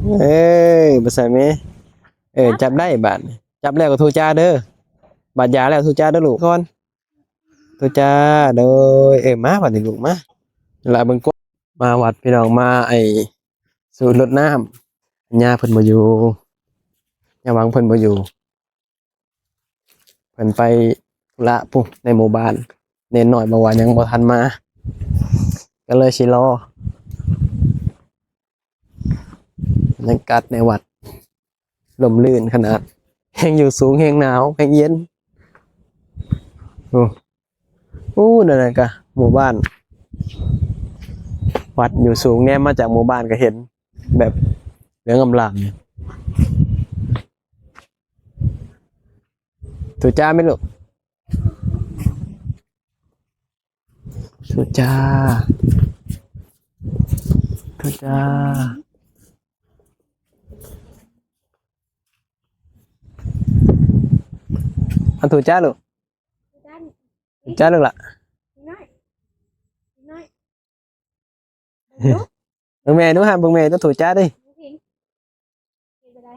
ເອີຍ ບໍ່ໃສ່ແມ່. ເອີ ຈັບໄດ້ບາດນີ້ ຈັບແລ້ວກໍໂທຈ້າເດີ. ບາດຢາແລ້ວໂທຈ້າເດີລູກກ່ອນ. ໂທຈ້າ ໂດຍ. ເອີ ມາບາດນີ້ລູກ ມາ ລະເບິ່ງກວາງ. ມາວັດພີ່ນ້ອງ ມາໄອ້ສູດລົດນ້ຳ. ຍາເພິ່ນບໍ່ຢູ່ ຍາຫວັງເພິ່ນບໍ່ຢູ່. ເພິ່ນໄປທຸລະພຸ້ນໃນໝູ່ບ້ານ. ເນນນ້ອຍບອກວ່າຍັງບໍ່ທັນມາ ກໍເລີຍຊິລໍ. ບັນຍາກາດໃນວັດ ລົມລື່ນຂະໜາດ ແຮງຢູ່ສູງແຮງໜາວແຮງເຢັນ. ໂອ້ ໂອ້ ນັ້ນນະກະໝູ່ບ້ານ. ວັດຢູ່ສູງ ແນມມາຈາກໝູ່ບ້ານກໍເຫັນແບບເຫຼືອງອຳລາມ. ໂທຈ້າແມ່ລູກ. ໂທຈ້າ ໂທຈ້າ. ອັນໂທຈ້າລູກ ໂທຈ້າລູກລະ. ເບິ່ງແມ່ດູຫາ ເບິ່ງແມ່ດູ ໂທຈ້າເດ້. ເປັນຈັ່ງໃດ?